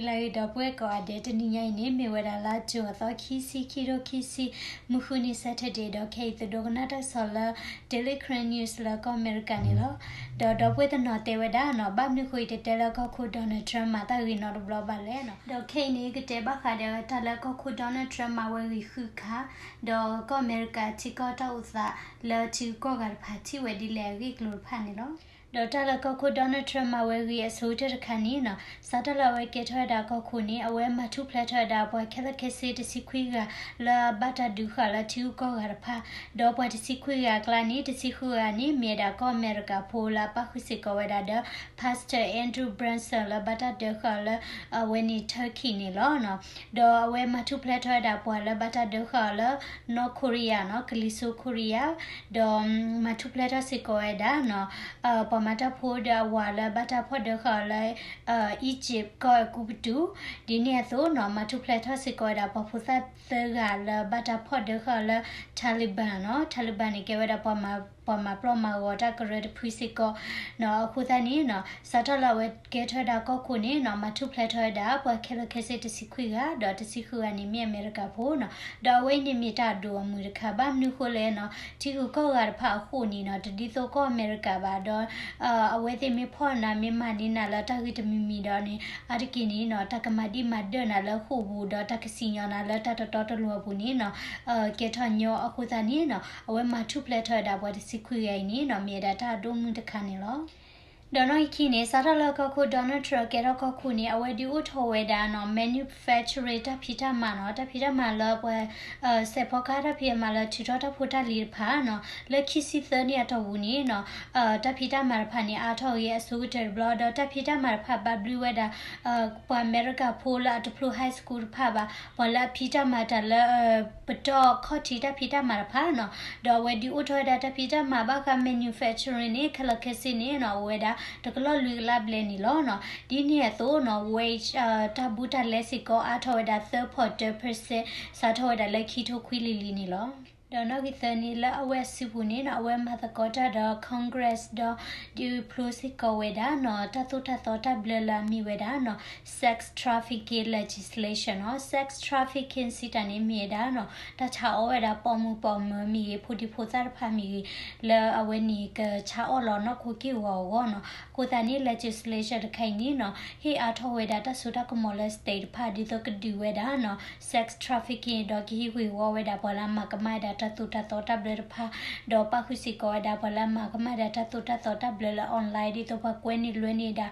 လၢအဂ့ၤ ဒီပုၢ်ဝဲၢ်ကိးဂၤဒဲး, တနံၤညါအံၤန့ၣ် မ့ၢ်ဝဲဒၣ်လါ June အသီခံဆံ, ခံထိခံဆံ, မုၢ်ဃုနံၤ Saturday ဒီးခဲအံၤသုဒိကနၣ်တၢ်ကစီၣ်လၢ Daily Karen News လၢကီၢ်အမဲရကၤန့ၣ်လီၤ. ဒီးဒီပုၢ်ဝဲၢ်တနီၤတဲဝဲဒၣ်နီၤ, ဘၣ်မနုၤဃိအံၤတတဲလၢကီၢ်ခိၣ် Donald Trump မၤတၢ်ဂ့ၤနီတဘျီဘၣ်လဲၣ်နီၤ. ဒီးခဲအံၤန့ၣ် ကတဲဘၣ်ဃးဒီးတၢ်လၢကီၢ်ခိၣ် Donald Trump မၤဝဲဂ့ၤဃုခါ, ဒီးကီၢ်အမဲရကၤထံကီၢ်တၢ်အိၣ်သးလၢထံဂုၤကီၢ်ဂၤတဖၣ်ထံၣ်ဝဲဒ်လဲၣ်အဂ့ၢ်အကျိၤတဖၣ်န့ၣ်လီၤ. ဒီးတၢ်လၢကီၢ်ခိၣ် Donald Trump မၤဝဲဂ့ၤအဆိကတၢၢ်တခါန့ၣ်နီၤ, စးထီၣ်လၢအဝဲကဲထီၣ်ဝဲဒၣ်ကီၢ်ခိၣ်န့ၣ် အဝဲမၤထူၣ်ဖျဲးထီၣ်ဝဲဒၣ်ပှၤခဲလၢာ်ခဲဆ့တဆံခွံဂၤ လၢအဘၣ်တၢ်ဒုးဃာ်လၢထံဂုၤကီၢ်ဂၤတဖၣ်, ဒီးပှၤတဆံခွံဂၤအကျါန့ၣ် တဆံဃုဂၤန့ၣ် မ့ၢ်ဝဲဒၣ်ကီၢ်အမဲရကၤဖိလၢအပၣ်ဃုာ်စ့ၢ်ကီးဝဲဒၣ်ဒီး Pastor Andrew Brunson လၢဘၣ်တၢ်ဒုးဃာ်အီၤလၢ အဝဲန့ၣ် Turkey န့ၣ်လီၤ. ဒီးအဝဲမၤထူၣ်ဖျဲးထီၣ်ဝဲဒၣ်ပှၤလၢဘၣ်တၢ်ဒုးဃာ်အီၤလၢ နီၢ်ခိရံယါနီၤ, ကလံၤစိးခိရံယါ, ဒီးမၤထူၣ်ဖျဲးထီၣ်စ့ၢ်ကီးဝဲဒၣ်နီၤ, ပှၤမၤတၢ်ဖိဒီးအဝၤလၢဘၣ်တၢ်ဖီၣ်ဒုးဃာ်အီၤလၢ Egypt ကီၢ်အဲၤကူပတူး, ဒ်န့ၣ်အသိးနီၤ မၤထူၣ်ဖျဲးထီၣ်စ့ၢ်ကီးဝဲဒၣ်ပှၤဖိသၣ်သၢဂၤလၢဘၣ်တၢ်ဖီၣ်ဒုးဃာ်အီၤလၢ Taliban နီၤ, Taliban န့ၣ် ကဲဝဲဒၣ်ပှၤမၤ ပှၤမၤပျီမၤဂီၤတၢ်ကရၢတဖုစ့ၢ်ကီးနီၤ. အဃိသတးန့ၣ်နီၤ စးထီၣ်လၢအဝဲကဲထီၣ်ဝဲဒၣ်ကီၢ်ခိၣ်န့ၣ်နီၤ မၤထူၣ်ဖျဲးထီၣ်ဝဲဒၣ်ပှၤခဲလၢာ်ခဲဆ့တဆံခွံဂၤ, ဒီးတဆံဃုဂၤန့ၣ်မ့ၢ်အမဲရကၤဖိနီၤ. ဒီးအဝဲအံၤန့ၣ်မ့ၢ်တၢ်အဒိၣ်အမုၢ်တခါ, ဘၣ်မနုၤဃိလဲၣ်နီၤ, ထံဂုၤကီၢ်ဂၤတဖၣ်အဃိန့ၣ်နီၤ တဒ်သိးကီၢ်အမဲရကၤဘၣ်ဒီး အဝဲသ့ၣ်မ့ၢ်ဖီၣ်နၤ မ့ၢ်မၤန့ၢ်နၤလၢတၢ်ဂ့ၢ်တမံၤမံၤဒီးန့ၣ် အါတက့ၢ်န့ၣ်နီၤ တၢ်ကမၤဒံးမၤဒၢၣ်နၤလၢဃိာ်ပူၤ ဒီးတၢ်ကစံၣ်ညီၣ်နၤလၢတၢ်တတီတလိၤအပူၤန့ၣ်နီၤ ကဲထီၣ်ညီအဃိသတးန့ၣ်နီၤ အဝဲမၤထူၣ်ဖျဲးထီၣ်ဝဲဒၣ်ပှၤတဆံခွံဂၤအံၤန့ၣ်နီၤ မ့ၢ်ဝဲဒၣ်တၢ်အဒိၣ်မုၢ်တခါန့ၣ်လီၤ. ဒီးနီၣ်ဂံၢ်ခံန့ၣ် စးထီၣ်လၢကီၢ်ခိၣ် Donald Trump ကဲထီၣ်ကီၢ်ခိၣ်န့ၣ် အဝဲဒုးအိၣ်ထီၣ်ဝဲဒၣ်နီၤ manufacturing တၢ်ဖံးတၢ်မၤနီၤ, တၢ်ဖံးတၢ်မၤလၢပှၤ စဲးဖီကဟၣ်တၢ်ဖံးတၢ်မၤလၢထုးထီၣ်တၢ်ဖိတၢ်လံၤတဖၣ်နီၤ လၢခံဆံသၢနံၣ်အတီၢ်ပူၤန့ၣ်နီၤ တၢ်ဖံးတၢ်မၤတဖၣ်န့ၣ် အါထီၣ်ဂ့ၤအဆိကတၢၢ်တဘျီ ဒီးတၢ်ဖံးတၢ်မၤတဖၣ်ဘၣ်ဘျုးဝဲဒၣ် ပှၤအမဲရကၤဖိလၢအတဖျိ high school တဖၣ်ဘၣ်, ပှၤလၢအဖံးတၢ်မၤတၢ်လၢ ပတီၢ်ခီၣ်ထံးတၢ်ဖံးတၢ်မၤတဖၣ်နီၤ, ဒီးအဝဲဒုးအိၣ်ထီၣ်ဝဲဒၣ်တၢ်ဖံးတၢ်မၤဘၣ်ဃး manufacturing န့ၣ် ခဲလၢာ်ခဲဆ့န့ၣ်နီၤ အိၣ်ဝဲဒၣ် တကလီၢ်လွံၢ်ကလးဘျဲၣ်န့ၣ်လီၤနီၤ. ဒ်န့ၣ်အသိးနီၤ wage တၢ်ဘူးတၢ်လဲစ့ၢ်ကီးအါထီၣ်ဝဲဒၣ် သၢ point တၢ percent စးထီၣ်ဝဲဒၣ်လၢခံထိခွံလံၤလံၤန့ၣ်လီၤ. ဒီးနီၣ်ဂံၢ်သၢန့ၣ် လၢအဝဲအစုပူၤန့ၣ်နီၤ အဝဲမၤသကိးတၢ်ဒီး Congress ဒီး ဒုးဖျိစ့ၢ်ကီးဝဲဒၣ်နီၤ တၢ်သိၣ်တၢ်သီတၢ်ဘျၢလၢအမ့ၢ်ဝဲဒၣ်နီၤ sex trafficking legislation နီၤ. Sex trafficking စံးတၢ်န့ၣ်မ့ၢ်ဝဲဒၣ်နီၤ တၢ်ဆါအီၣ်ဝဲဒၣ်ပိာ်မုၣ်ပိာ်မၢၤမ့ၢ်ဂ့ၤ ဖိဒံဖိသၣ်တဖၣ်မ့ၢ်ဂ့ၤ လၢအဝဲန့ၣ်ကဆါအီၣ်လီၤနီၢ်ခိက့ၢ်ဂီၤအဂီၢ်နီၤ. အဃိသတးန့ၣ် legislation တခါအံၤန့ၣ်နီၤ ဟ့ၣ်အါထီၣ်ဝဲဒၣ်တၢ်စိတၢ်ကမီၤလၢ state တဖၣ် ဒ်သိးကဒုးဝဲဒၣ်နီၤ sex trafficking ဒီးကဟ့ၣ်ဂ့ၢ်ဝီဝဲဒၣ်ပှၤလၢအမၤကမၣ်ဝဲဒၣ်တၢ်သိၣ်တၢ်သီတၢ်ဘျၢတဖၣ် ဒီးပၣ်ဃုာ်စ့ၢ်ကီးဝဲဒၣ်ပှၤလၢအမၤကမၣ်ဝဲဒၣ်တၢ်သိၣ်တၢ်သီတၢ်ဘျၢလၢ online ဒ်သိးပှၤကွဲန့ၢ်လွဲန့ၢ်ဒၣ်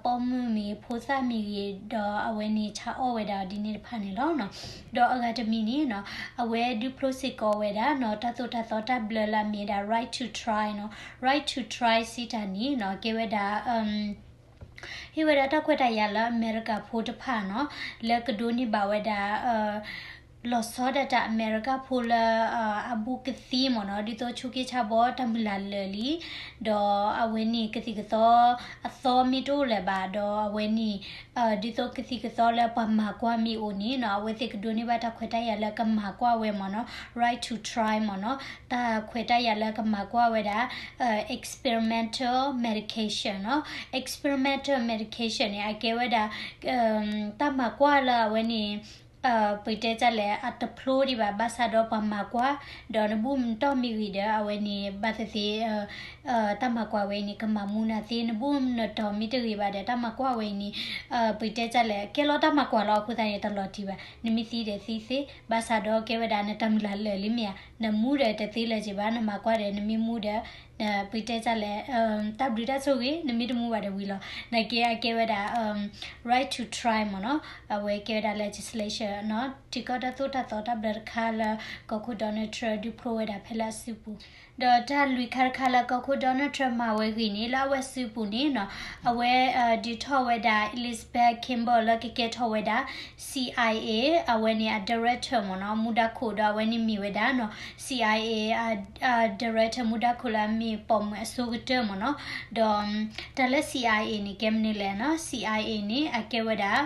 ပိာ်မုၣ်မ့ၢ်ဂ့ၤ ဖိသၣ်မ့ၢ်ဂ့ၤ ဒီးအဝဲန့ၣ်ဆါအီၣ်ဝဲဒၣ်ဒ်န့ၣ်တဖၣ်န့ၣ်လီၤနီၤ. ဒီးအဂၤတမံၤန့ၣ်နီၤ အဝဲဒုးဖျိစ့ၢ်ကီးဝဲဒၣ်နီၤ တၢ်သိၣ်တၢ်သီတၢ်ဘျၢလၢအမ့ၢ်ဝဲဒၣ် right to try နီၤ. Right to try စံးတၢ်န့ၣ်နီၤ ကဲဝဲဒၣ် ဟ့ၣ်ဝဲဒၣ်တၢ်ခွဲးတၢ်ယာ်လၢအမဲရကၤဖိတဖၣ်နီၤ လၢကဒိးန့ၢ်ဘၣ်ဝဲဒၣ် လီၤဆီဒၣ်တၢ်အမဲရကၤဖိလၢ အဘူးကသံမ့ၢ်နီၤ ဒ်သိးဆိးက့ဆါဘီတၢ်မုၢ်လၢ်လၢာ်လံ ဒီးအဝဲန့ၣ်ကသံၣ်ကသီအသီမ့ၢ်တအိၣ်လၢၤဘၣ် ဒီးအဝဲန့ၣ် ဒ်သိးကသံၣ်ကသီလၢပှၤမၤကွၢ်မ့ၢ်အိၣ်န့ၣ်နီၤ အဝဲသ့ၣ်ကဒိးန့ၢ်ဘၣ်တၢ်ခွဲးတၢ်ယာ်လၢကမၤကွၢ်ဝဲမ့ၢ်နီၤ right to try မ့ၢ်နီၤ တၢ်ခွဲးတၢ်ယာ်လၢကမၤကွၢ်ဝဲဒၣ် experimental medication နီၤ. Experimental medication န့ၣ် အကဲဝဲဒၣ် တၢ်မၤကွၢ်လၢအဝဲန့ၣ် ပတဲတၢ်လဲၣ် အတဖျိဒံးဘၣ် ဘၣ်ဆၣ်ဒီးပှၤမၤကွၢ် ဒီးနဘူးနတီၢ်မ့ၢ်ဂ့ၤဒီး အဝဲန့ၣ် ဘၣ်သ့ၣ်သ့ၣ် တၢ်မၤကွၢ်ဝဲအံၤန့ၣ် ကမၤမူနၤသ့ နဘူးနတီၢ်မ့ၢ်တဂ့ၤဘၣ်ဒီး တၢ်မၤကွၢ်ဝဲအံၤန့ၣ် ပတဲတၢ်လဲၣ် ကဲလီၤတၢ်မၤကွၢ်လီၤ အဃိသတးန့ၣ် တလီၤတံၢ်ဘၣ် နမ့ၢ်သံဒီးသံသ့ ဘၣ်ဆၣ်ဒီးကဲဝဲဒၣ်နတၢ်မုၢ်လၢ်လၢာ်လံမ့ၢ်ဧါ နမူဒီးတသ့လၢၤက့ၤဘၣ် နမၤကွၢ်ဒီး နမ့ၢ်မူဒီး ပတဲတၢ်လဲၣ် တၢ်ဘျုးတၢ်ဆိၣ်ဂ့ၤ နမ့ၢ်တမူဘၣ်ဒီးဝံၤလီၤ နာ်က့အကဲဝဲဒၣ် right to try မ့ၢ်နီၤ အဝဲကဲဝဲဒၣ် legislation နီၤ ထံကီၢ်တၢ်သိၣ်တၢ်သီတၢ်ဘျၢတခါလၢ ကီၢ်ခိၣ် Donald Trump ဒုးဖျိဝဲဒၣ်ဖဲလၢအစုပူၤ ဒီးတၢ်လွံၢ်ခါတခါလၢကီၢ်ခိၣ် Donald Trump မၤဝဲဂ့ၤန့ၣ် လၢအဝဲစုပူၤန့ၣ်နီၤ အဝဲ ဒုးထီၣ်ဝဲဒၣ် Elizabeth Kimball လၢကကဲထီၣ်ဝဲဒၣ် CIA အဝဲန့ၣ်အ director မ့ၢ်နီၤ မူဒါခိၣ်ဒီးအဝဲန့ၣ်မ့ၢ်ဝဲဒၣ်နီၤ CIA အ director မူဒါခိၣ်လၢအမ့ၢ်ပိာ်မုၣ်အဆိကတၢၢ်မ့ၢ်နီၤ ဒီး တၢ်လၢ CIA န့ၣ် ကဲမနုၤလဲၣ်နီၤ CIA န့ၣ် အကဲဝဲဒၣ်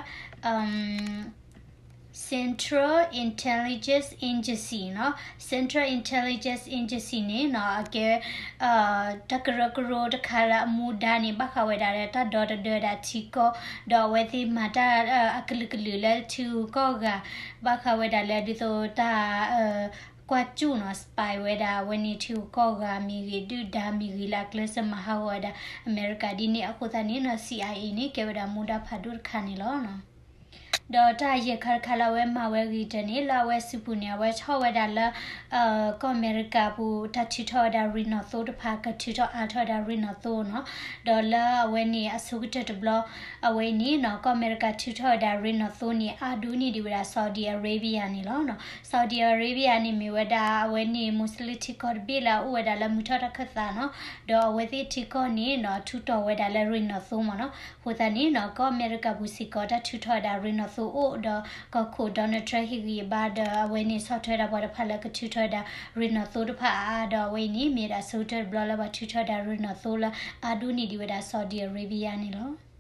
Central Intelligence Agency နီၤ, Central Intelligence Agency န့ၣ်နီၤ အကဲ တၢ်ကရၢကရိတခါလၢအမူဒါန့ၣ် ဘၣ်ဃးဝဲဒၣ်လၢတၢ်ဒီတဒၢဒၣ်ထံကီၢ်, ဒီးအဝဲသ့ၣ်မၤတၢ်အကလုာ်ကလုာ်လၢထံဂုၤကီၢ်ဂၤ, ဘၣ်ဃးဝဲဒၣ်လၢဒ်သိးတၢ် ကွၢ်ကၠူၣ်နီၤ spy ဝဲဒၣ်အဝဲန့ၣ်ထံဂုၤကီၢ်ဂၤမ့ၢ်ဂ့ၤ ဒုၣ်ဒါမ့ၢ်ဂ့ၤလၢအကျဲးစၢးမၤဟးဂီၤဝဲဒၣ်အမဲရကၤဒ်န့ၣ်အဃိသတးန့ၣ်နီၤ CIA န့ၣ် ကဲဝဲဒၣ်မူဒါဖးဒိၣ်တခါန့ၣ်လီၤ. ဒီးတၢ်ယဲၢ်ခါတခါလၢအဝဲမၤဝဲအဂ့ၤတၢၢ်န့ၣ် လၢအဝဲစုပူၤန့ၣ် အဝဲထီၣ်ဝဲဒၣ်လၢ ကီၢ်အမဲရကၤပူၤ တၢ်ထုးထီၣ်ဝဲဒၣ်ရ့ၣ်နီၣ်သိတဖၣ် ကထုးထီၣ်အါထီၣ်ဝဲဒၣ်ရ့ၣ်နီၣ်သိနီၤ, ဒီးလၢအဝဲန့ၣ်အဆိကတၢၢ်တဘျီ အဝဲအံၤန့ၣ်နီၤ ကီၢ်အမဲရကၤထုးထီၣ်ဝဲဒၣ်ရ့ၣ်နီၣ်သိန့ၣ် အါဒိၣ်န့ၢ်ဒံးဝဲဒၣ် Saudi Arabia န့ၣ်လီၤ. Saudi Arabia န့ၣ်မ့ၢ်ဝဲဒၣ်အဝဲန့ၣ် Muslim ထံကီၢ်တဘ့ၣ်လၢအအိၣ်ဝဲဒၣ်လၢမုၢ်ထီၣ်တၢ်ခၢၣ်သးနီၤ, ဒီးအဝဲသ့ၣ်ထံကီၢ်န့ၣ်နီၤ ထုးထီၣ်ဝဲဒၣ်လၢရ့ၣ်နီၣ်သိမ့ၢ်နီၤ, အဃိသတးန့ၣ်နီၤ ကီၢ်အမဲရကၤပူၤစ့ၢ်ကီး တၢ်ထုးထီၣ်ဝဲဒၣ်ရ့ၣ်နီၣ်သိအိၣ် ဒီးကီၢ်ခိၣ် Donald Trump ဟ့ၣ်ဂံၢ်ဘါဒီးအဝဲန့ၣ်ဆီၣ်ထွဲဒၣ်ပှၤတဖၣ်လၢကထုးထီၣ်ဝဲဒၣ်ရ့ၣ်နီၣ်သိတဖၣ်အါအါ ဒီးအဝဲအံၤန့ၣ် မ့ၢ်ဝဲဒၣ်အဆိကတၢၢ်တဘျီလၢပှၤထုးထီၣ်ဝဲဒၣ်ရ့ၣ်နီၣ်သိလၢအါဒိၣ်န့ၢ်ဒံးဝဲဒၣ် Saudi Arabia န့ၣ်လီၤ.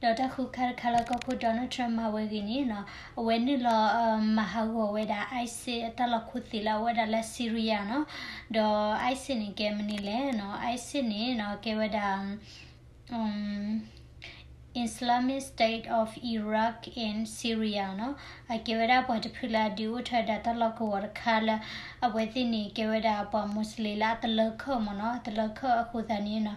ဒီးတၢ်ဃုခါတခါလၢကီၢ်ခိၣ် Donald Trump မၤဝဲအဂ့ၢ်န့ၣ်နီၤ အဝဲနုာ်လီၤ မၤဟးဂီၤဝဲဒၣ် ISIS တၢ်လီၢ်ခိၣ်သ့ၣ်လၢအအိၣ်ဝဲဒၣ်လၢ Syria နီၤ, ဒီး ISIS န့ၣ်ကဲမနုၤလဲၣ်နီၤ, ISIS န့ၣ်နီၤ ကဲဝဲဒၣ် Islamic State of Iraq and Syria နီၤ, အကဲဝဲဒၣ်ပှၤတဖုလၢအဒုးအိၣ်ထီၣ်ဝဲဒၣ်တၢ်လီၢ်ကဝီၤတခါလၢ အဝဲသ့ၣ်န့ၣ် ကဲဝဲဒၣ်ပှၤ Muslim လၢအတလၢခၢၣ်မ့ၢ်နီၤ, အတလၢခၢၣ်အဃိသတးန့ၣ်နီၤ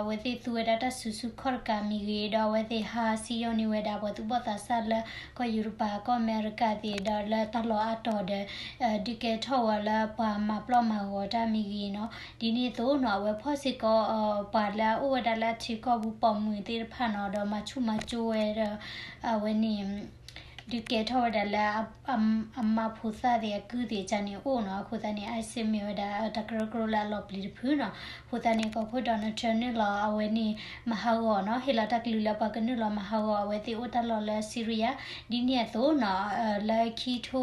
အဝဲသ့ၣ်သူဝဲဒၣ်တၢ်စုဆူၣ်ခီၣ်တကးမ့ၢ်ဂ့ၤ ဒီးအဝဲသ့ၣ်ဟးစံၣ်ညီၣ်န့ၢ်ဝဲဒၣ်ပှၤသူၣ်ဘီၣ်သးစၢ်လၢ ကီၢ်ယူရပၤ ကီၢ်အမဲရကၤသ့ၣ် ဒီးလၢတၢ်လီၢ်အါတီၤဒီး ဒုးကဲထီၣ်ဝဲလၢပှၤမၤပျီၢ်မၤဂီၤတၢ်မ့ၢ်ဂ့ၤနီၤ, ဒ်န့ၣ်အသိးနီၤ အဝဲဖီၣ်စ့ၢ်ကီး ပှၤလၢအအိၣ်ဝဲဒၣ်လၢအထံကီၢ်ပူၤပိာ်မုၣ်သ့ၣ်တဖၣ်နီၤ ဒီးမၤဆူၣ်မၤကၠိဝဲဒီး အဝဲန့ၣ် ဒုးကဲထီၣ်ဝဲဒၣ်လၢ အမါဖိသၣ်သ့ၣ်အကုၢ်သ့ၣ်ကန့ၣ်အိၣ်နီၤ, အဃိသတးန့ၣ် ISIS မ့ၢ်ဝဲဒၣ်တၢ်ကရၢကရိလၢအလီၤပျံၤတဖုနီၤ, အဃိသတးန့ၣ် ကီၢ်ခိၣ် Donald Trump နုာ်လီၤအဝဲန့ၣ် မၤဟးဂီၤနီၤ, ဟ့ၣ်လီၤတၢ်ကလုၢ်လၢပှၤကနုာ်လီၤမၤဟးဂီၤ အဝဲသ့ၣ်အိၣ်တၢ်လီၢ်လၢ Syria ဒ်န့ၣ်အသိးနီၤ, လၢခံထိ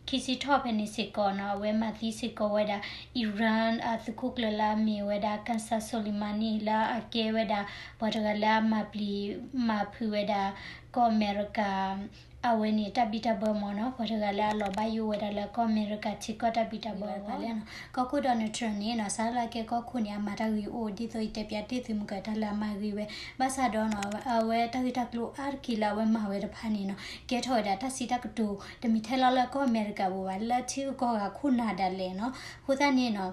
ခံဆံထီၣ်ဖဲန့ၣ်စ့ၢ်ကီးနီၤ အဝဲမၤသံစ့ၢ်ကီးဝဲဒၣ် Iran အသုးခိၣ်ကျၢၢ်လၢအမ့ၢ်ဝဲဒၣ် Qasem Soleimani လၢအကဲဝဲဒၣ် ပှၤတဂၤလၢအမၤပျံၤမၤဖုးဝဲဒၣ် ကီၢ်အမဲရကၤ အဝဲန့ၣ်တၢ်ဘံၣ်တၢ်ဘၢမ့ၢ်နီၤ, ပှၤတဂၤလၢအလီၤဘၣ်ယိၣ်ဝဲဒၣ်လၢကီၢ်အမဲရကၤထံကီၢ်တၢ်ဘံၣ်တၢ်ဘၢအဂီၢ်လဲၣ်နီၤ, ကီၢ်ခိၣ် Donald Trump န့ၣ်နီၤ စးထီၣ်လၢအကဲကီၢ်ခိၣ်န့ၣ် အမၤတၢ်ဂ့ၤအိၣ် ဒ်သိးယတဲပၠးတ့ၢ်သုမုၢ်ကတၢၢ်လၢအမၤဂ့ၤဝဲ, ဘၣ်ဆၣ်ဒီးနီၤ အဝဲတၢ်ဂ့ၢ်တၢ်ကျိၤအါတက့ၢ်လၢအဝဲမၤဝဲတဖၣ်န့ၣ်နီၤ ကဲထီၣ်ဝဲဒၣ်တၢ်စံးတၢ်ကတိၤ တမ့ၢ်ထဲလီၤလၢကီၢ်အမဲရကၤပူၤဘၣ် လၢထံဂုၤကီၢ်ဂၤခိၣ်နၢ်ဒၣ်လဲာ်နီၤ, အဃိသတးန့ၣ်နီၤ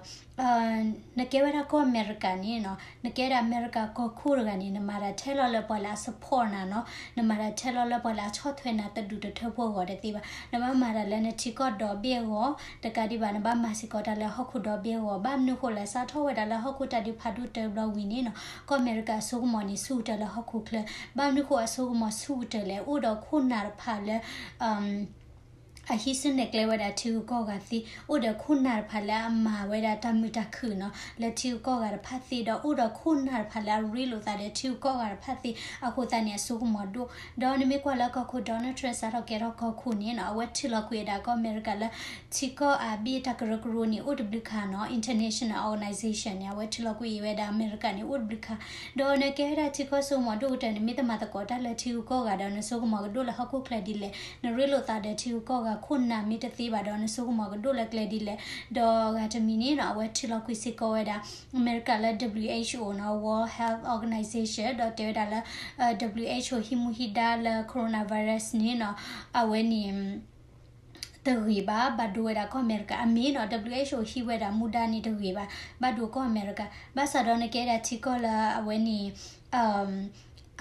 နကဲဝဲဒၣ်ကီၢ်အမဲရကၤန့ၣ်နီၤ နကဲဒၣ်အမဲရကၤကီၢ်ခိၣ်တဂၤန့ၣ် နမၤတၢ်ထဲလီၤလၢပှၤလၢအ support နၤနီၤ, နမၤတၢ်ထဲလီၤလၢပှၤလၢအဆီၣ်ထွဲနၤတဒူၣ်တထၢဖီဂီၤတသ့ဘၣ်, နဘၣ်မၤတၢ်လၢနထံကီၢ်ဒီဘ့ၣ်အဂီၢ်, တကးဒံးဘၣ် နဘၣ်မၤစ့ၢ်ကီးတၢ်လၢဟီၣ်ခိၣ်ဒီဘ့ၣ်အဂီၢ်, ဘၣ်မနုၤဃိလၢစးထီၣ်ဝဲဒၣ်လၢဟီၣ်ခိၣ်တၢ်ဒုးဖးဒိၣ်တၢဘျီဝံၤန့ၣ်နီၤ ကီၢ်အမဲရကၤအစိကမီၤန့ၣ် ဆူၣ်ကတၢၢ်လၢဟီၣ်ခိၣ်ချၢ, ဘၣ်မနုၤဃိအစိကမီၤဆူၣ်ကတၢၢ်လဲၣ်, အိၣ်ဒီးခိၣ်နၢ်တဖၣ်လၢ အဟံးစုနဲၣ်ကျဲဝဲဒၣ်ထံဂုၤကီၢ်ဂၤသ့, အိၣ်ဒီးခိၣ်နၢ်တဖၣ်လၢအမၤဝဲဒၣ်တၢ်မုာ်တၢ်ခုၣ်နီၤ လၢထံဂုၤကီၢ်ဂၤတဖၣ်သ့, ဒီးအိၣ်ဒီးခိၣ်နၢ်တဖၣ်လၢအရ့လိာ်သးဒီးထံဂုၤကီၢ်ဂၤတဖၣ်သ့, အဃိသတးန့ၣ် အစိကမီၤဒိၣ်, ဒီးနမ့ၢ်ကွၢ်လၢကီၢ်ခိၣ် Donald Trump စးထီၣ်ကဲထီၣ်ကီၢ်ခိၣ်န့ၣ်နီၤ အဝဲထုးလီၤကွံာ်ဝဲဒၣ်ကီၢ်အမဲရကၤလၢ ထံကီၢ်အဘ့ၣ်တၢ်ကရၢကရိန့ၣ် အိၣ်တဘျုးခါနီၤ, international organization န့ၣ် အဝဲထုးလီၤကွံာ်ဝဲဒၣ်အမဲရကၤန့ၣ် အိၣ်တဘျုးခါ, ဒီးနကဲဝဲဒၣ်ထံကီၢ်စိကမီၤဒိၣ်ကတၢၢ်န့ၣ် မ့ၢ်တမၤသကိးတၢ်လၢထံဂုၤကီၢ်ဂၤဒီး နစိကမီၤကဒိၣ်လၢဟီၣ်ခိၣ်ချၢဒ်လဲၣ်, နရ့လိာ်သးဒီးထံဂုၤကီၢ်ဂၤခိၣ်နၢ်မ့ၢ်တသ့ဘၣ်ဒီး နစိကမီၤကဒိၣ်လၢကျဲဒ်လဲၣ်, ဒီးဂၤတမံၤန့ၣ်နီၤ အဝဲထုးလီၤကွံာ်စ့ၢ်ကီးဝဲဒၣ် အမဲရကၤလၢ WHO နီၤ World Health Organization ဒီးတဲဝဲဒၣ်လၢ WHO ဟံးမူဟံးဒါလၢ coronavirus န့ၣ်နီၤ အဝဲန့ၣ် တဂ့ၤဘၣ်, ဘၣ်ဒိဝဲဒၣ်ကီၢ်အမဲရကၤ. အမ့ၢ်နီၤ WHO ဟံးဝဲဒၣ်မူဒါန့ၣ်တဂ့ၤဘၣ်, ဘၣ်ဒိကီၢ်အမဲရကၤ. ဘၣ်ဆၣ်ဒီးနကဲဒၣ်ထံကီၢ်လၢအဝဲန့ၣ်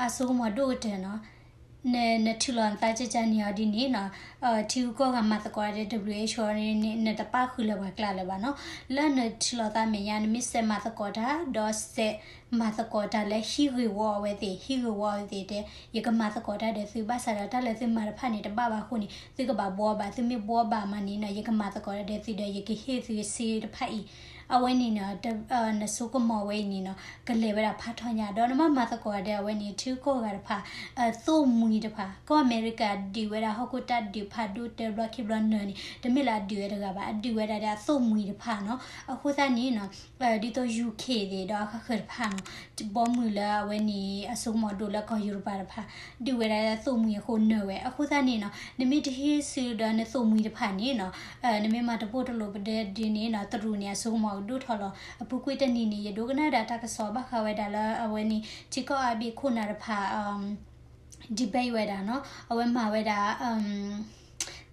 အစိကမီၤဒိၣ်ကတၢၢ်နီၤ, နထုးလီၤနသးကကန့ၢ်အီၤဒ်န့ၣ်နီၤ, ထံဂုၤကီၢ်ဂၤမၤသကိးဒီး WHO န့ၣ် နတပၣ်ဃုာ်လၢၤပှၤကျါလၢၤဘၣ်နီၤ. လၢနထုးလီၤသးမဲာ်ညါ နမ့ၢ်စဲးမၤသကိးတၢ် ဒီးစဲးမၤသကိးတၢ်လၢဟံးဂ့ၢ်ဝီအဝဲသ့ၣ်, ဟံးဂ့ၢ်ဝီအဝဲသ့ၣ်တဲ ယကမၤသကိးတၢ်ဒီးသု, ဘၣ်ဆၣ်ဒီးတၢ်လၢသုမၤတဖၣ်န့ၣ် တဘၣ်ဘၣ်အဃိန့ၣ် သုကဘၣ်ဘှီဘၣ်, သုမ့ၢ်ဘှီဘၣ်မးန့ၣ်နီၤ ယကမၤသကိးတၢ်ဒီးသုဒီး ယကဟ့ၣ်သုစ့တဖၣ်အံၤ အဝဲန့ၣ်နီၤ နဆိကမိၣ်ဝဲအံၤန့ၣ်နီၤ ကလဲၤဝဲဒၣ်ဖးထီညါ ဒီးနဘၣ်မၤသကိးဒီးအဝဲန့ၣ် ထံဂုၤကီၢ်ဂၤတဖၣ် သိၣ်မှံၤတဖၣ် ကီၢ်အမဲရကၤဒုးဝဲဒၣ်ဟီၣ်ခိၣ်တၢ်ဒုးဖးဒိၣ်တဲဘျီခံဘျီနၢၤန့ၣ် တမ့ၢ်လၢအဒုးဝဲတဂၤဘၣ် အဒုးဝဲဒၣ်ဒီးအသိၣ်မှံၤတဖၣ်နီၤ အဃိသတးန့ၣ်နီၤ ဒ်သိး UK သ့ၣ်ဒီးအဃၣ်ဃၢၤတဖၣ်နီၤ ဘီမုၢ်လၢအဝဲန့ၣ် အစိကမီၤဒိၣ်လၢကီၢ်ယူရပၤတဖၣ် ဒုးဝဲဒၣ်သိၣ်မှံၤအဃိနၢၤဝဲ အဃိသတးန့ၣ်နီၤ နမ့ၢ်တဟ့ၣ်ဆူဒီးနသိၣ်မှံၤတဖၣ်န့ၣ်နီၤ နမ့ၢ်မၤတပိၢ်တလိၣ်ပဒဲဒ်န့ၣ်နီၤ တရူးန့ၣ်အစိကမီၤကဒိၣ်ထီၣ်လီၤ အပူၤကွံာ်တနံၤန့ၣ် ယဒိကနၣ်ဒၣ်တၢ်ကစီၣ်ဘၣ်ဃးဝဲဒၣ်လၢအဝဲန့ၣ် ထံကီၢ်အါဘ့ၣ်ခိၣ်နၢ်တဖၣ် debate ဝဲဒၣ်နီၤ အဝဲမၤဝဲဒၣ်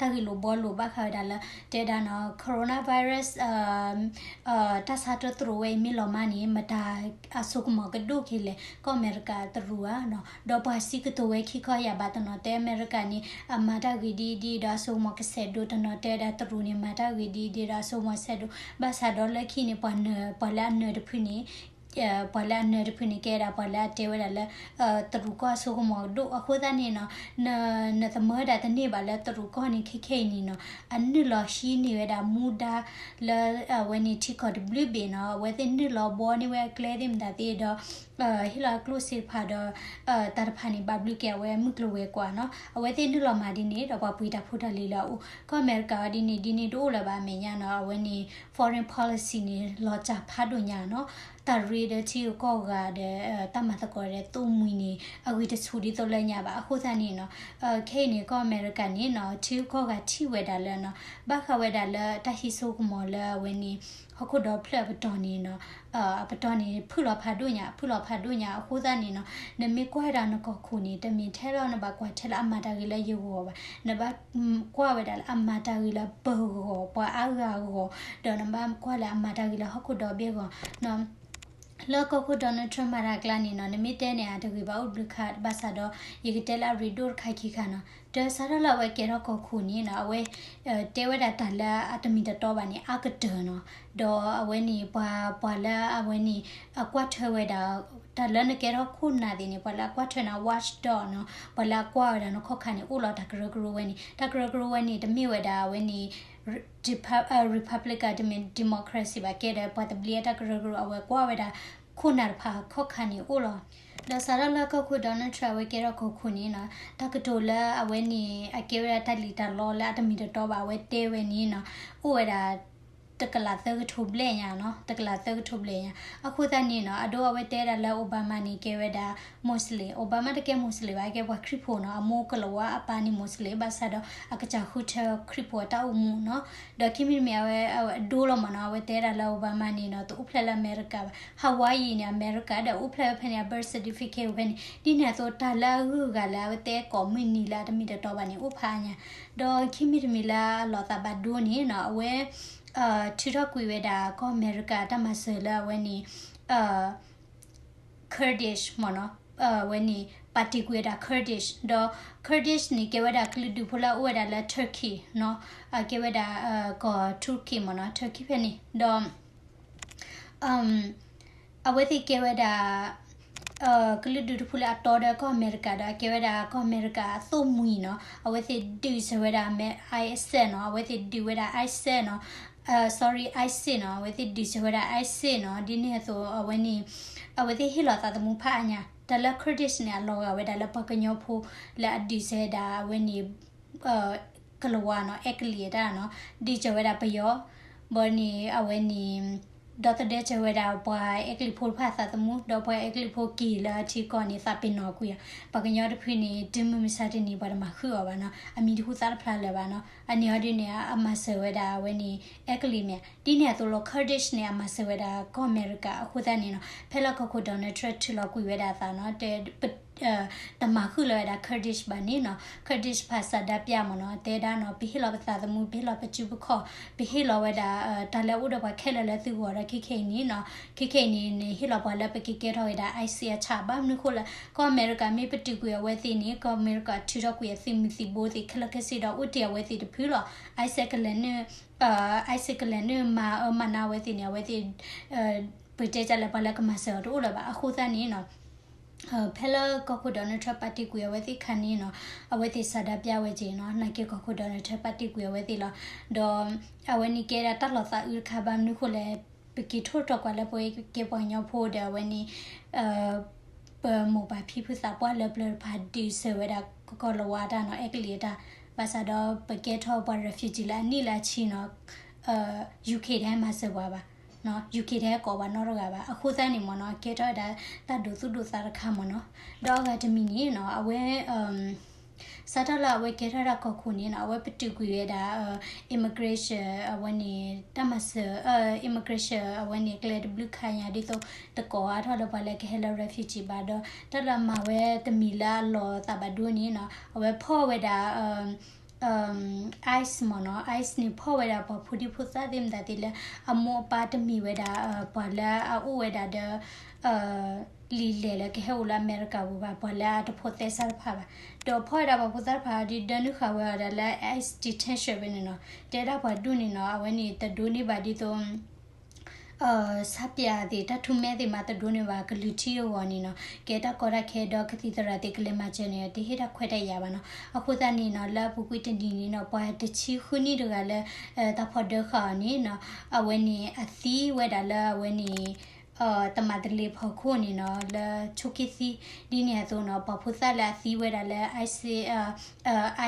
တၢ်ဂ့ၢ်လိာ်ဘှီလိာ်ဘၣ်ဃးဝဲဒၣ်လၢ တဲဒၣ်နီၤ coronavirus တၢ်ဆါတၢ်သရူးဝဲအံၤမ့ၢ်လီၤမၢ်န့ၣ် မတၤအစိကမီၤကဒိၣ်က့ၤလဲၣ် ကီၢ်အမဲရကၤတရူးဧါနီၤ ဒီးပှၤစံးကတိၤဝဲခံခီယၢ်ဘၣ် တနီၤတဲအမဲရကၤန့ၣ် အမၤတၢ်ဂ့ၤဒ်အံၤဒ်အံၤဒီးအစိကမီၤကဆဲးဒိၣ် တနီၤတဲဝဲဒၣ်တရူးန့ၣ် မၤတၢ်ဂ့ၤဒ်အံၤဒ်အံၤဒီးအစိကမီၤဆဲးဒိၣ် ဘၣ်ဆၣ်ဒီးလၢခံန့ၣ် ပှၤနၢၤ ပှၤလၢအနၢၤတဖုန့ၣ် ပှၤလၢအနၢၤတဖုန့ၣ် ကဲဒၣ်ပှၤလၢအတဲဝဲဒၣ်လၢ တရူးကီၢ်အစိကမီၤကဒိၣ် အဃိသတးန့ၣ်နီၤ နသမၢဝဲဒၣ်တန့ၢ်ဘၣ်လၢတရူးကီၢ်န့ၣ် ခဲခဲအံၤန့ၣ်နီၤ အနုာ်လီၤဟံးန့ၢ်ဝဲဒၣ်မူဒါလၢ အဝဲန့ၣ်ထံကီၢ်တဘျုးဘ့ၣ်နီၤ အဝဲသ့ၣ်နုာ်လီၤဘှီန့ၢ်ဝဲအကျဲသ့ၣ်မတၤသ့ၣ်ဒီး ဟ့ၣ်လီၤကျိၣ်စ့တဖၣ်ဒီး တၢ်တဖၣ်န့ၣ် ဘၣ်ဘျုးက့ၤအဝဲမုၢ်ကျိၤဝဲၤကွာ်နီၤ အဝဲသ့ၣ်နုာ်လီၤမၤဒ်န့ၣ်ဒီးပှၤပှ့ၤတၢ်ဖိတၢ်လံၤလၢအအိၣ် ကီၢ်အမဲရကၤအီၤဒ်န့ၣ် ဒ်န့ၣ်တအိၣ်လၢၤဘၣ်အမဲာ်ညါနီၤ အဝဲန့ၣ် foreign policy န့ၣ် လီၤစၢ်ဖးဒိၣ်ညါနီၤ တၢ်ရ့ဒီးထံဂုၤကီၢ်ဂၤဒီး တၢ်မၤသကိးဒီးသိၣ်မှံၤန့ၣ် အဂံၢ်တဆူၣ်ဒ်သိးလၢညါဘၣ် အဃိသတးန့ၣ်နီၤ ခဲအံၤန့ၣ် ကီၢ်အမဲရကၤန့ၣ်နီၤ ထံဂုၤကီၢ်ဂၤထံၣ်ဝဲဒၣ်လၢနီၤ ဘၣ်ဃးဝဲဒၣ်လၢတၢ်ဟံးစိကမီၤလၢအဝဲန့ၣ် ဟီၣ်ခိၣ်ဒီဖျၢၣ်အပတီၢ်န့ၣ်နီၤ အပတီၢ်န့ၣ် ဖုၣ်လီၤဖးဒိၣ်ညါ ဖုၣ်လီၤဖးဒိၣ်ညါအဃိသတးန့ၣ်နီၤ နမ့ၢ်ကွၢ်ဝဲဒၣ်နကီၢ်ခိၣ်န့ၣ် တမ့ၢ်ထဲလီၤနဘၣ်ကွၢ်ထဲလၢအမၤတၢ်ဂ့ၤလၢယဂီၢ်ဘၣ် နဘၣ်ကွၢ်ဝဲဒၣ်လၢအမၤတၢ်ဂ့ၤလၢပဂီၢ် ပှၤအါဂၤအဂီၢ် ဒီးနဘၣ်ကွၢ်လၢအမၤတၢ်ဂ့ၤလၢဟီၣ်ခိၣ်ဒီဘ့ၣ်အဂီၢ်နီၤ လၢကီၢ်ခိၣ် Donald Trump မၤတၢ်အကျါန့ၣ်နီၤ နမ့ၢ်တဲန့ၣ် အတဂ့ၤဘၣ်အိၣ်တဘျုးခါ ဘၣ်ဆၣ်ဒီး ယကတဲလၢအရ့ဒိၣ်တခါခံခါနီၤ တၢ်စးထီၣ်လၢအဝဲကဲထီၣ်ကီၢ်ခိၣ်န့ၣ်နီၤ အဝဲ တဲဝဲဒၣ်တၢ်လၢအတမ့ၢ်တတီဘၣ်န့ၣ် အါကတၢၢ်နီၤ ဒီးအဝဲန့ၣ် ပှၤ ပှၤလၢအဝဲန့ၣ် အကွၢ်ထွဲဝဲဒၣ် တၢ်လၢနကဲထီၣ်ခိၣ်နၢ်သ့ၣ်န့ၣ် ပှၤလၢအကွၢ်ထွဲနၤ watchdog နီၤ ပှၤလၢအကွၢ်ဝဲဒၣ်နခီၣ်ခါန့ၣ် အိၣ်လီၤတၢ်ကရၢကရိဝဲန့ၣ် တၢ်ကရၢကရိဝဲန့ၣ် တမ့ၢ်ဝဲဒၣ်အဝဲန့ၣ် Republican တမ့ၢ် democracy ဘၣ် ကဲဒီးပှၤသဘျ့အတၢ်ကရၢကရိ အဝဲကွၢ်ဝဲဒၣ် ခိၣ်နၢ်တဖၣ်ခီၣ်ခါန့ၣ်အိၣ်လီၤ. ဒီးစးထီၣ်လၢကီၢ်ခိၣ် Donald Trump အဝဲကဲထီၣ်ကီၢ်ခိၣ်န့ၣ်နီၤ တၢ်ကတိၤလၢအဝဲန့ၣ် အကဲဝဲဒၣ်တၢ်လံၣ်တၢ်လီလၢအတမ့ၢ်တတီဘၣ် အဝဲတဲဝဲန့ၣ်နီၤ အိၣ်ဝဲဒၣ် တကလးသၢကထိဘျဲၣ်ညါနီၤ တကလးသၢကထိဘျဲၣ်ညါ အဃိသတးန့ၣ်နီၤ အဒိအဝဲတဲဒၣ်လၢ Obama န့ၣ် ကဲဝဲဒၣ် Muslim, Obama တကဲ Muslim ဘၣ် အကဲပှၤခရံာ်ဖိနီၤ အမိၢ်ကလၤဝါ အပၢ်န့ၣ် Muslim ဘၣ်ဆၣ်ဒီး အကစၢ်ဃုထၢခရံာ်ဖိအတၢ်အိၣ်မူနီၤ ဒီးခံမံၤတမံၤအဝဲ အဒိလီၤမးနီၤ အဝဲတဲဒၣ်လၢ Obama န့ၣ်နီၤ တအိၣ်ဖျဲၣ်လၢအမဲရကၤဘၣ် Hawaii န့ၣ် အမဲရကၤဒီးအိၣ်ဖျဲၣ်ဝဲဖဲန့ၣ် အ birth certificate ဖဲန့ၣ် ဒ်န့ၣ်အသိးတၢ်လၢအဂုၤအဂၤလၢအဝဲတဲကိးမုၢ်နံၤလၢအတမ့ၢ်တတီဘၣ်န့ၣ် အိၣ်ဖးအါညါ ဒီးခံမံၤတမံၤလၢအလီၤသးဘၣ်ဒိန့ၣ်နီၤ အဝဲ ထုးထီၣ်ကွံာ်ဝဲဒၣ်ကီၢ်အမဲရကၤတၢ်မၤစၢၤလၢအဝဲန့ၣ် Kurdish မ့ၢ်နီၤ အဝဲန့ၣ် ပာ်တ့ၢ်ကွံာ်ဝဲဒၣ် Kurdish ဒီး Kurdish န့ၣ် ကဲဝဲဒၣ်ကလုာ်ဒူၣ်ဖိလၢအအိၣ်ဝဲဒၣ်လၢ Turkey နီၤ ကဲဝဲဒၣ် ကီၢ် Turkey မ့ၢ်နီၤ Turkey ဖဲန့ၣ် ဒီး အဝဲသ့ၣ်ကဲဝဲဒၣ် ကလုာ်ဒူၣ်တဖုလၢအတီဒီးကီၢ်အမဲရကၤဒီး အကဲဝဲဒၣ်ကီၢ်အမဲရကၤအသိၣ်မှံၤနီၤ အဝဲသ့ၣ်ဒုးစၢၤဝဲဒၣ် ISIS နီၤ အဝဲသ့ၣ်ဒုးဝဲဒၣ် ISIS နီၤ sorry ISIS နီၤ အဝဲသ့ၣ်ဒုးစၢၤဝဲဒၣ် ISIS နီၤ ဒ်န့ၣ်အသိးအဝဲန့ၣ် အဝဲသ့ၣ်ဟ့ၣ်လီၤသးသမူဖးအါညါ တၢ်လၢ Kurdish န့ၣ် အလီၤဂာ်ဝဲဒၣ်လၢပှၤကညီဖိလၢအဒုးစၢၤဝဲဒၣ်အဝဲန့ၣ် ကလၤဝါနီၤ အဲကလံးတၢ်နီၤ ဒုးစၢၤဝဲဒၣ်ပယီၤ ဘၣ်န့ၣ် အဝဲန့ၣ် ဒီသဒၢစၢၤဝဲဒၣ်ပှၤအဲကလံးဖိတဖၣ်သးသမူ ဒီးပှၤအဲကလံးဖိက့ၤလၢအထံကီၢ်န့ၣ် သးပ့ၤနီၣ်ကွံာ်ဧါ ပှၤကညီတဖုန့ၣ် တုၤမုၢ်မဆါတနံၤ ပှၤတမၤဃုာ်အီၤဘၣ်နီၤ အမံၤတဟူးသါတဖျါလၢၤဘၣ်နီၤ အန့ၣ်အီၤဒ်န့ၣ် အမၤစၢၤဝဲဒၣ်အဝဲန့ၣ် အဲကလံးမ့ၢ်ဧါ ဒ်န့ၣ်အသိးလီၤ Kurdish န့ၣ် အမၤစၢၤဝဲဒၣ်ကီၢ်အမဲရကၤ အဃိသတးန့ၣ်နီၤ ဖဲလၢကီၢ်ခိၣ် Donald Trump ထုးလီၤကွံာ်ဝဲဒၣ်အသးနီၤ တဲ တမၤဃုာ်လၢၤဝဲဒၣ် Kurdish ဘၣ်န့ၣ်နီၤ Kurdish ဖးဆန္ဒပြမ့ၢ်နီၤ တဲဒၣ်နီၤ ပဟ့ၣ်လီၤပသးသမူ ပဟ့ၣ်လီၤပစုပခီၣ် ပဟ့ၣ်လီၤဝဲဒၣ် တၢ်လၢအအိၣ်ဒီးပှၤခဲလၢာ်လၢသုဂီၢ်ဒီး ခဲခဲအံၤန့ၣ်နီၤ ခဲခဲအံၤန့ၣ် ဟ့ၣ်လီၤပှၤလၢပကကဲထီၣ်ဝဲဒၣ် ISIS အဆၣ် ဘၣ်မနုၤဃိလၢ ကီၢ်အမဲရကၤမ့ၢ်ပတုာ်ကွံာ်အဝဲသ့ၣ်န့ၣ် ကီၢ်အမဲရကၤထုးထီၣ်ကွံာ်အသုးမုၢ်သံၣ်ဘိသ့ၣ် ခဲလၢာ်ခဲဆ့ဒီး အိၣ်တ့ၢ်အဝဲသ့ၣ်တဖုလီၤ ISIS ကလဲၤနုာ် ISIS ကလဲၤနုာ်မၤအၢမၤနးအဝဲသ့ၣ်န့ၣ် အဝဲသ့ၣ် ပတဲတၢ်လၢပှၤလၢကမၤစၢၤအီၤတအိၣ်လၢၤဘၣ် အဃိသတးန့ၣ်နီၤ ဖဲလၢကီၢ်ခိၣ် Donald Trump ပာ်တ့ၢ်ကွံာ်အဝဲသ့ၣ်ခါန့ၣ်နီၤ အဝဲသ့ၣ်ဆန္ဒပြဝဲက့ၤနီၤ နာ်က့ကီၢ်ခိၣ် Donald Trump ပာ်တ့ၢ်ကွံာ်အဝဲသ့ၣ်လီၤ ဒီး အဝဲန့ၣ်ကဲဒၣ်တၢ်လီၤသးအုးတခါ ဘၣ်မနုၤဃိလဲၣ် ပက့ၤထိၣ်တီၤကွၢ်လၢပဝဲကဲပှၤကညီဖိဒီးအဝဲန့ၣ် ပမိၢ်ပၢ်ဖံဖုသးပှၢ်လၢပျၢၤတဖၣ်ဒုးစၢၤဝဲဒၣ်ကီၢ်လၤဝါတၢ်နီၤ အဲကလံးအတၢ် ဘၣ်ဆၣ်ဒီးပကဲထီၣ်ပှၤ refugee လၢအနံၣ်လၢအဆံနီၤ UK တဟဲမၤစၢၤပှၤဘၣ် UK တဟဲကိးပှၤနီတဂၤဘၣ် အဃိသတးန့ၣ်မ့ၢ်နီၤ ကဲထီၣ်ဝဲဒၣ်တၢ်ဒိးသူၣ်ဒိးသးတခါမ့ၢ်နီၤ ဒီးအဂၤတမံၤန့ၣ်နီၤ အဝဲ စးထီၣ်လၢအဝဲကဲထီၣ်ဒၣ်ကီၢ်ခိၣ်န့ၣ်နီၤ အဝဲပတုာ်ကွံာ်ဝဲဒၣ် immigration အဝဲန့ၣ် တၢ်မၤစၢၤ immigration အဝဲန့ၣ် ကျဲတဘျုးခါညါဒ်သိး တကိးအါထီၣ်ဒီးပှၤလၢကဟဲလၢ refugee ဘၣ်ဒီး တၢ်လၢအမၤဝဲတမံၤလၢအလီၤသးဘၣ်ဒိန့ၣ်နီၤ အဝဲဖီၣ်ဝဲဒၣ် ICE မ့ၢ်နီၤ ICE န့ၣ်ဖီၣ်ဝဲဒၣ်ပှၤဖိဒံဖိသၣ်သ့ၣ်မတၤသ့ၣ်လၢ အမိၢ်အပၢ်တမံၤဝဲဒၣ် ပှၤလၢအအိၣ်ဝဲဒၣ်ဒီး လံာ်လဲၢ်လၢကဟဲအိၣ်လၢအမဲရကၤပူၤဘၣ် ပှၤလၢအတဖိးသဲစးတဖၣ်ဘၣ် ဒီးဖီၣ်ဝဲဒၣ်ပှၤဖိသၣ်တဖၣ်ဒ်ဒၢနုာ်ဃာ်ဝဲအီၤဒၣ်လၢ ICE detention ဝဲန့ၣ်နီၤ တဲဒၣ်ပှၤဒူၣ်န့ၣ်နီၤ အဝဲန့ၣ်တဒိးန့ၢ်ဘၣ်ဒ်သိး ဆါပၠးသ့ၣ် တၢ်ထူမဲသ့ၣ်မးတဒိးန့ၢ်ဘၣ် ကလုၢ်ထံအဂီၢ်န့ၣ်နီၤ ကဲတၢ်ကီတၢ်ခဲဒီးကသံၣ်သရၣ်သ့ၣ်ကလဲၤမၤစၢၤန့ၣ် တဟ့ၣ်တၢ်ခွဲးတၢ်ယာ်ဘၣ်နီၤ အဃိသတးန့ၣ်နီၤ လၢအပူၤကွံာ်တနံၤန့ၣ်နီၤ ပှၤတဆံဃုနံၣ်တဂၤလၢ တၢ်ဖီၣ်ဒၢဃာ်အီၤန့ၣ်နီၤ အဝဲန့ၣ်အသံဝဲဒၣ်လၢအဝဲန့ၣ် တမၤတလ့ၤဖီခိၣ်န့ၣ်နီၤ လၢဆိးက့သံ ဒ်န့ၣ်အသိးနီၤ ပှၤဖိသၣ်လၢအသံဝဲဒၣ်လၢ ICE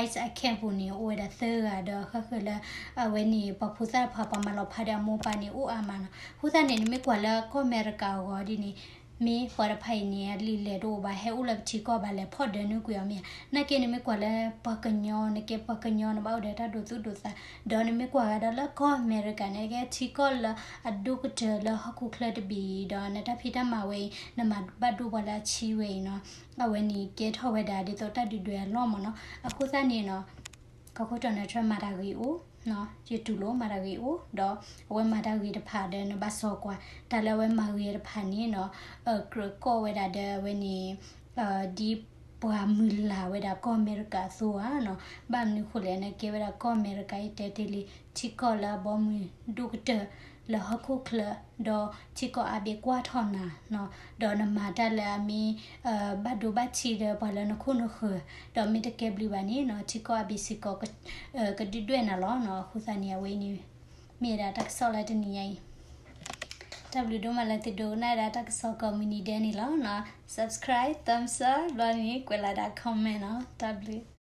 ICE အ camp ပူၤန့ၣ် အိၣ်ဝဲဒၣ်သၢဂၤဒီးဃၣ်ဃၣ်လၢ အဝဲန့ၣ် ပှၤဖိသၣ်တဖၣ် ပှၤမၤလီၤဖးဒီးအမိၢ်အပၢ်န့ၣ် အိၣ်အါမးနီၤ အဃိသတးန့ၣ် နမ့ၢ်ကွၢ်လၢကီၢ်အမဲရကၤအဂီၢ်ဒ်န့ၣ် မ့ၢ်ပှၤတဖၣ်အံၤန့ၣ် လံာ်လဲၢ်တအိၣ်ဘၣ် ဟဲအိၣ်လၢပထံကီၢ်ဘၣ်လဲၣ် ဖီၣ်ဒၢနုာ်ကွံာ်အီၤမ့ၢ်ဧါ နာ်က့နမ့ၢ်ကွၢ်လၢပှၤကညီ နကဲပှၤကညီ နဘၣ်အိၣ်ဒီးတၢ်ဒိးသူၣ်ဒိးသး ဒီးနမ့ၢ်ကွၢ်ဂၤဒီးလၢကီၢ်အမဲရကၤန့ၣ် ကဲထံကီၢ်လၢအဒိၣ်ကတၢၢ်လၢဟီၣ်ခိၣ်ချၢတဘ့ၣ်အံၤ ဒီးနတၢ်ဖံးတၢ်မၤဝဲအံၤ နမၤဘၣ်ဒိပှၤလၢအဆံဝဲအံၤနီၤ အဝဲန့ၣ်ကဲထီၣ်ဝဲဒၣ်ဒ်သိးတၢ်ဒုၣ်ဒွဲၣ်အလီၢ်မ့ၢ်နီၤ အဃိသတးန့ၣ်နီၤ ကီၢ်ခိၣ်တီၤနၢၣ်ထြၢမၤတၢ်ဂ့ၤအိၣ် ယတူၢ်လိာ်မၤတၢ်ဂ့ၤအိၣ် ဒီးအဝဲမၤတၢ်ဂ့ၤတဖၣ်ဒီးနဘၣ်စီကွၢ် တၢ်လၢအဝဲမၤဂ့ၤတဖၣ်န့ၣ်နီၤ ကြၢးကိးဝဲဒၣ်ဒီးအဝဲန့ၣ် ဒ်ပှၤမုၢ်လၢ်ဝဲဒၣ်ကီၢ်အမဲရကၤအသိးဧါနီၤ ဘၣ်မနုၤဃိလဲၣ် နကဲဝဲဒၣ်ကီၢ်အမဲရကၤအံၤတဲတ့ၢ်လံ ထံကီၢ်လၢအဘီမုၢ်ဒိၣ်ကတၢၢ်လၢဟီၣ်ခိၣ်ချၢ ဒီးထံကီၢ်အါဘ့ၣ်ကွၢ်ထီၣ်နၤနီၤ ဒီးနမၤတၢ်လၢအမ့ၢ် ဘၣ်ဒိဘၣ်ထံးဒီးပှၤလၢနခိၣ်နဃၢၤ ဒီးမ့ၢ်တကဲဘျုးဘၣ်န့ၣ်နီၤ ထံကီၢ်အါဘ့ၣ်စ့ၢ်ကီး ကဒုၣ်ဒွဲၣ်နၤလီၤနီၤ အဃိသတးန့ၣ် အဝဲအံၤန့ၣ် မ့ၢ်ဝဲဒၣ်တၢ်ကစီၣ်လၢတနံၤညါအံၤ တၢ်ဘျုးဒိၣ်မးလၢသုဒိကနၣ်ဝဲဒၣ်တၢ်ကစီၣ်ကိးမုၢ်နံၤဒဲးန့ၣ်လီၤနီၤ subscribe thumbs up ဘျီန့ၣ် ကွဲးလီၤဒၣ် comment နီၤ တၢ်ဘျုး